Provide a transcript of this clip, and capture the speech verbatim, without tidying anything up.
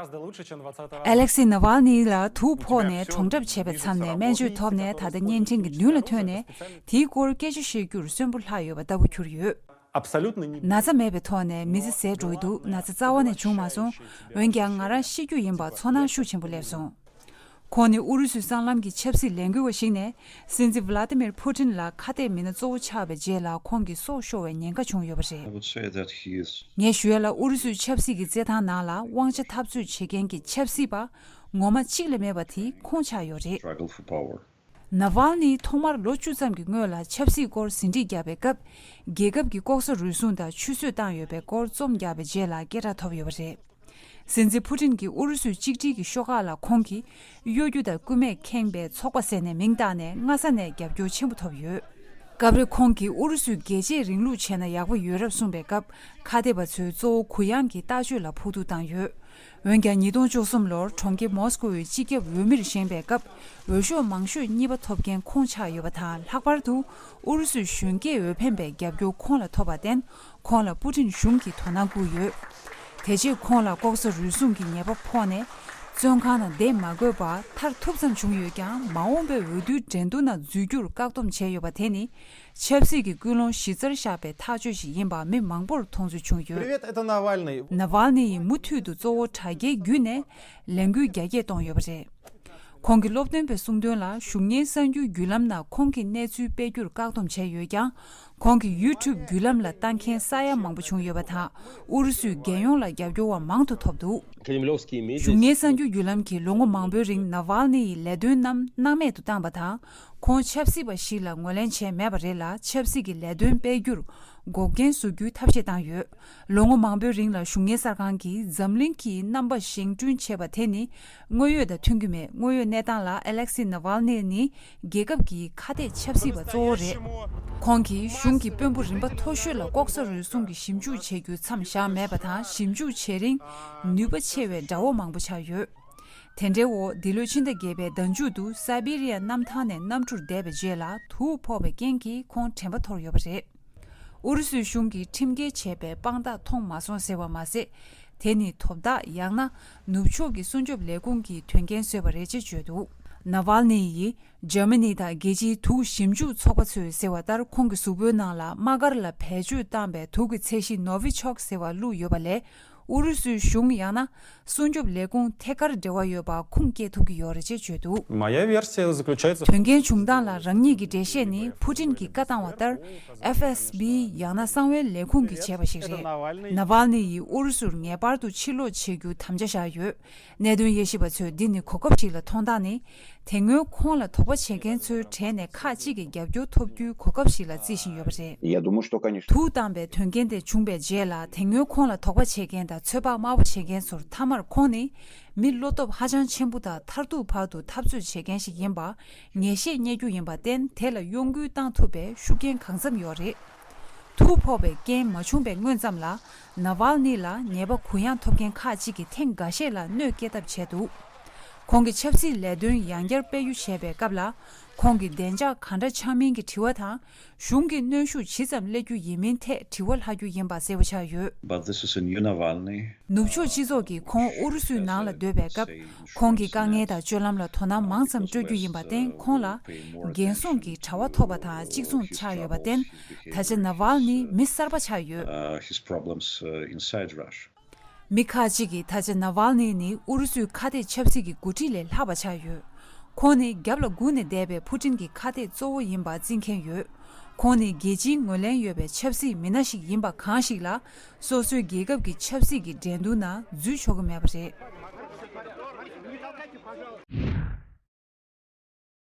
ཨ་ལེག་སི་ནཱ་ཝལ་ནི་ལ་དུག་ཕོག་ནས་གྲོངས་གྲབས་བྱས་པའི་མཚམས་ནས་སྨན་བཅོས་ཐོབ་ནས་ད་ལྟ་བརྙན་འཕྲིན་གྱི་མདུན་ལ་ཐོན་ནས་དེའི་སྐོར་སྐད་ཆ་བཤད་རྒྱུར་གསོན་པོ་ལྷག་ཡོད་པ་ལྟ་བུ་གྱུར་ཡོད། ན་ཚ་མེད་པའི་ཐོག་ནས་མི་ཚེ་ཟད་འགྲོ་གི་འདུག་ན་ཚ་རྩ་བ་ནས་བྱུང་མ་སོང་། འོན་ཀྱང་ང་རང་ཤི་རྒྱུ་ཡིན་པ་ཚོར་སྣང་ཤུགས་ཆེན་པོ་སླེབས་སོང་། ཁོང་ནི་ཨུ་རུ་སུའི་སྲང་ལམ་གྱི་ཆབ་སྲིད་ལས་འགུལ་བ་ཞིག་ནས་སྲིད་འཛིན་ཝ་ལ་ཏི་མིར་ཕུ་ཏིན་ལ་ཁ་གཏད་མི་སྣ་གཙོ་བོ་ཆགས་པའི་རྗེས་ལ་ཁོང་གི་སྲོག་ཤོར་བའི་ཉེན་ཁ་བྱུང་ཡོད་པ་རེད། I would say that he is ངས་ཞུ་ཡ་ལ་ཨུ་རུ་སུའི་ཆབ་སྲིད་ཀྱི་རྩེད་ཐང་ནང་ལ་དབང་ཆ་འཐབ་རྩོད་བྱེད་མཁན་གྱི་ཆབ་སྲིད་པ་ངོ་མ་གཅིག་ལས་མེད་པ་དེ་ཁོང་ཆགས་ཡོད་རེད། Struggle for power. ནཱ་ཝལ་ནི་ཐོག་མར་ལོ་བཅུ་ཙམ་གྱི་སྔོན་ལ་ཆབ་སྲིད་སྐོར་ཟིན་བྲིས་བརྒྱབ་པའི་སྐབས། རྒྱལ་ཁབ་ཀྱི་ལྐོག་ཟ་རུལ་སུངས་དང་ཆུད་ཟོས་བཏང་ཡོད་པའི་སྐོར་རྩོམ་བརྒྱབ་པའི་རྗེས་ལ་སྐད་གྲགས་ཐོབ་ཡོད་པ་རེད། སྲིད་འཛིན་ཕུ་ཏིན་གྱིས་ཨུ་རུ་སུའི་གཅིག་སྒྲིལ་གྱི་ཤོག་ཁག་ལ་ཁོང་གིས་གཡོ་སྒྱུ་དང་སྐུད་མེད་ཁེངས་པའི་ཚོགས་པ་ཟེར་ནས་མིང་བཏགས་ནས་སྔ་ས་ནས་རྒྱབ་སྐྱོར་ཆེན་པོ་ཐོབ་ཡོད། སྐབས་རེ་ཁོང་གིས་ཨུ་རུ་སུས་རྒྱལ་གཅེས་རིང་ལུགས་བྱས་ན་ཡག་པོ་ཡོད་རབས་གསུངས་པའི་སྐབས། ཁ་གཏད་པ་ཚོས་གཙོ་བོ་གུ་ཡངས་ཀྱི་ལྟ་སྤྱོད་ལ་ཕོག་ཐུག་བཏང་ཡོད། འོན་ཀྱང་ཉིས་སྟོང་བཅུ་གསུམ་ལོར་གྲོང་ཁྱེར་མོ་སི་ཀོ་ཡི་སྤྱི་ཁྱབ་འོས་མིར་བཞེངས་པའི་སྐབས། འོས་ཤོག་མང་ཤོས་གཉིས་པ་ཐོབ་མཁན་ཁོང་ཆགས་ཡོད་པ་དང་། ལྷག་པར་དུ་ཨུ་རུ་སུའི་གཞོན་སྐྱེས་འོས་འཕེན་པའི་རྒྱབ་སྐྱོར་ཁོང་ལ་ཐོབ་པར་བརྟེན། ཁོང་ལ་པུ་ཏིན་གཞུང་གིས་དོ་སྣང་བསྐུལ་ཡོད། དེ་རྗེས་ཁོང་ལ་ལྐོག་ཟ་རུལ་སུངས་ཀྱི་ཉེས་པ་ཕོག་ནས། བཙོན་ཁང་ནང་བསྡད་མ་དགོས་པར་ཐར་ཐུབ་ཙམ་བྱུང་ཡོད་ཀྱང་། མ་འོངས་པའི་འོས་བསྡུའི་འགྲན་བསྡུར་ནང་འཛུལ་རྒྱུར་བཀག་སྡོམ་བྱས་ཡོད་པ་དེ་ནི། ཆབ་སྲིད་ཀྱི་ཀུན་སློང་གཞི་རྩར་བཞག་པའི་ཐག་གཅོད་ཞིག་ཡིན་པ་མི་མང་པོར་མཐོང་ཚུལ་བྱུང་ཡོད། Привет, это Навальный. ནཱ་ཝལ་ནི་ཡིས་མུ་མཐུད་དུ་གཙོ་བོ་དྲ་རྒྱའི་བརྒྱུད་ནས་ལས་འགུལ་རྒྱ་སྐྱེད་གཏོང་ཡོད་པ་རེད། ཁོང་གི་སློབ་སྟོན་པས་གསུངས་དོན་ལ། གཞུང་གཉེར་གསར་འགྱུར་བརྒྱུད་ལམ་ནང་ཁོང་གི་གནས་ཚུལ་སྤེལ་རྒྱུར་བཀག་སྡོམ་བྱས་ཡོད་ཀྱང་། ཁོང་གི་ཡུ་ཊུབ་བརྒྱུད་ལམ་ལ་ལྟ་མཁན་ས་ཡ་མང་པོ་བྱུང་ཡོད་པ་དང་། ཨུ་རུ་སུའི་རྒྱལ་ཡོངས་ལ་རྒྱབ་སྐྱོར་བ་མང་དུ་ཐོབ་འདུག་གཞུང་གཉེར་གསར་འགྱུར་བརྒྱུད་ལམ་གྱིས་ལོ་ངོ་མང་པོའི་རིང་ནཱ་ཝལ་ནི་ཡི་ལས་དོན་རྣམས་སྣང་མེད་དུ་བཏང་བ་དང་། ཁོང་ཆབ་སྲིད་པ་ཞིག་ལ་ངོས་ལེན་བྱས་མེད་པ་རེད་ལ། ཆབ་སྲིད་ཀྱི་ལས་དོན་སྤེལ་རྒྱུར་འགོག་རྐྱེན་བཟོ་རྒྱུའི་ཐབས་ཤེས་བཏང་ཡོད། ལོ་ངོ་མང་པོའི་རིང་ལ་གཞུང་གཉེར་གསར་ཁང་གིས་འཛམ་གླིང་གི་རྣམ་པ་བཞེངས་སྐྲུན་བྱས་པ་དེ་ནི་དངོས་ཡོད་དང་མཐུན་གྱི་མེད། དངོས་ཡོད་གནས་སྟངས་ལ། ཨ་ལེག་སི་ནཱ་ཝལ་ནི་ནི་རྒྱལ་ཁབ་ཀྱི་ཁ་གཏད་ཆབ་སྲིད་པ་གཙོ་བོ་རེད། ཁོང་གིས་གཞུང་གི་དཔོན་པོ་རིམ་པ་མཐོ་ཤོས་ལ་ལྐོག་ཟ་རུལ་སུངས་ཀྱི་ཞིབ་འཇུག་བྱེད་རྒྱུ་མཚམས་བཞག་མེད་པ་དང་། ཞིབ་འཇུག་བྱེད་རིང་ནུས་པ་ཆེ་བའི་དགྲ་བོ་མང་པོ་ཆགས་ཡོད། དེ་འབྲེལ་འོག་འདི་ལོའི་ཕྱི་ཟླ་བརྒྱད་པའི་ཟླ་མཇུག་ཏུ་སའི་བེ་རི་ཡ་གནམ་ཐང་ནས་གནམ་གྲུར་བསྡད་པའི་རྗེས་ལ་དུག་ཕོག་པའི་རྐྱེན་གྱིས་ཁོང་དྲན་པ་འཐོར་ཡོད་པ་རེད། ཨུ་རུ་སུའི་གཞུང་གིས་ཁྲིམས་འགལ་བྱས་པའི་དཔང་རྟགས་མཐོང་མ་སོང་ཟེར་བ་མ་ཟད། དེ་ནི་དོ་བདག་ཡང་ན་ནུབ་ཕྱོགས་ཀྱི་སྲུང་སྐྱོབ་ལས་ཁུངས་ཀྱིས་དོན་རྐྱེན་བཟོས་པ་རེད་ཅེས་བརྗོད་འདུག་ནཱ་ཝལ་ནི་ཡིས་འཇར་མ་ནི་དང་རྒྱལ་སྤྱིའི་དུག་ཞིབ་འཇུག་ཚོགས་པ་ཚོས་ཟེར་བ་ལྟར། ཁོང་གི་གཟུགས་པོའི་ནང་ལ་དམག་སྒར་ལ་བེད་སྤྱོད་བཏང་པའི་དུག་གི་ཚད་གཞི་ནོ་བི་ཆོག་ཟེར་བ་བླུགས་ཡོད་པ་ལས། ཨུ་རུ་སུའི་གཞུང་ཡང་ན་སྲུང་སྐྱོབ་ལས་ཁུངས་ཐད་ཀར་འབྲེལ་བ་ཡོད་པ་ཁུངས་སྐྱེལ་ཐུབ་ཀྱི་ཡོད་རེད་ཅེས་བརྗོད་འདུག Моя версия заключается в དོན་རྐྱེན་བྱུང་སྟངས་ལ་རང་ཉིད་ཀྱི་འགྲེལ་བཤད་ནི་ཕུ་ཏིན་གྱིས་བཀའ་བཏང་བ་ལྟར། ཨེཕ་ཨེས་བི་ཡང་ན་གསང་བའི་ལས་ཁུངས་ཀྱིས་བྱས་པ་ཞིག་རེད། ནཱ་ཝལ་ནི་ཡིས་ཨུ་རུ་སུར་ངེས་པར་དུ་ཕྱིར་ལོག་བྱེད་རྒྱུ་དམ་བཅའ་བཞག་ཡོད། གནད་དོན་དབྱེ་ཞིབ་པ་ཚོས་འདི་ནི་གོ་སྐབས་ཤིག་ལ་མཐོང་སྟངས་ནི། དེ་སྔོན་ཁོང་ལ་དོགས་པ་བྱེད་མཁན་ཚོའི་གྲས་ནས་ཁག་ཅིག་གིས་རྒྱབ་སྐྱོར་ཐོབ་རྒྱུའི་གོ་སྐབས་ཤིག་ལ་རྩིས་བཞིན་ཡོད་པ་རེད། Я думаю, что, конечно. དུག་བཏང་པའི་དོན་རྐྱེན་དེ་བྱུང་བའི་རྗེས་ལ། དེ་སྔོན་ཁོང་ལ་དོགས་པ་བྱེད་མཁན་དང་ཚོད་དཔག་དམའ་བོ་བྱེད་མཁན་ཚོར་མཐའ་མར་ཁོང་ནི་མི་བློ་སྟོབས་ཧ་ཅང་ཆེན་པོ་དང་མཐར་ཐུག་བར་དུ་འཐབ་རྩོད་བྱེད་མཁན་ཞིག་ཡིན་པ་ངེས་ཤེས་རྙེད་རྒྱུ་ཡིན་པར་བརྟེན། དེ་ལ་གཡོ་འགུལ་བཏང་ཐུབ་པའི་ཤུགས་རྐྱེན་གང་འཚམ་ཡོད་རེད། དུག་ཕོག་པའི་རྐྱེན་མ་བྱུང་བའི་སྔོན་ཙམ་ལ། ནཱ་ཝལ་ནི་ལ་ཉེས་པ་གུ་ཡངས་ཐོབ་མཁན་ཁག་ཅིག་གིས་ཐེངས་འགའ་ཤས་ལ་གནོད་སྐྱེལ་ཐབས་བྱས་འདུག་ཁོང་གིས་ཆབ་སྲིད་ལས་དོན་ཡང་བསྐྱར་སྤེལ་གཡུ་བྱས་པའི་སྐབས་ལ། ཁོང་གི་བདེ་འཇགས་གང་འདྲ་ཆགས་མིན་གྱི་དྲི་བ་དང་། གཞུང་གི་གནོན་ཤུགས་ཇི་ཙམ་སླེབས་རྒྱུ་ཡིན་མིན་ཐད་དྲི་བ་ལྷག་རྒྱུ་ཡིན་པ་གསལ་པོ་ཆགས་ཡོད། But this is a new Navalny. ནུབ་ཕྱོགས་སྤྱི་ཚོགས་ཀྱིས་ཁོང་ཨུ་རུ་སུའི་ནང་ལ་སྡོད་པའི་སྐབས། ཁོང་གི་དཀའ་ངལ་དང་སྤྱོད་ལམ་ལ་དོ་སྣང་མང་ཙམ་སྤྲོད་རྒྱུ་ཡིན་པར་བརྟེན། ཁོང་ལ་འགན་སྲུང་གི་དྲ་བ་ཐོབ་པ་དང་གཅིག་མཚུངས་ཆགས་ཡོད་པར་བརྟེན། ད་ཆ་ནཱ་ཝལ་ནི་མི་གསར་པ་ཆགས་ཡོད། Uh, his problems, uh, inside Russia. མི་ཁག་ཅིག་གིས་ད་ཆ་ནཱ་ཝལ་ནི་ནི་ཨུ་རུ་སུའི་ཁ་གཏད་ཆབ་སྲིད་ཀྱི་འགོ་ཁྲིད་ལས་ལྷག་པ་ཆགས་ཡོད། ཁོང་ནི་རྒྱབ་ལ་སྒུག་ནས་བསྡད་པའི་ཕུ་ཏིན་གྱི་ཁ་གཏད་གཙོ་བོ་ཡིན་པ་བརྩི་མཁན་ཡོད། ཁོང་ནི་རྒྱལ་སྤྱིའི་ངོས་ལེན་ཡོད་པའི་ཆབ་སྲིད་མི་སྣ་ཞིག་ཡིན་པ་གང་ཞིག་ལ། སོ་སོའི་རྒྱལ་ཁབ་ཀྱི་ཆབ་སྲིད་ཀྱི་འགྲན་བསྡུར་ནང་འཛུལ་ཆོག་གི་མེད་པ་རེད།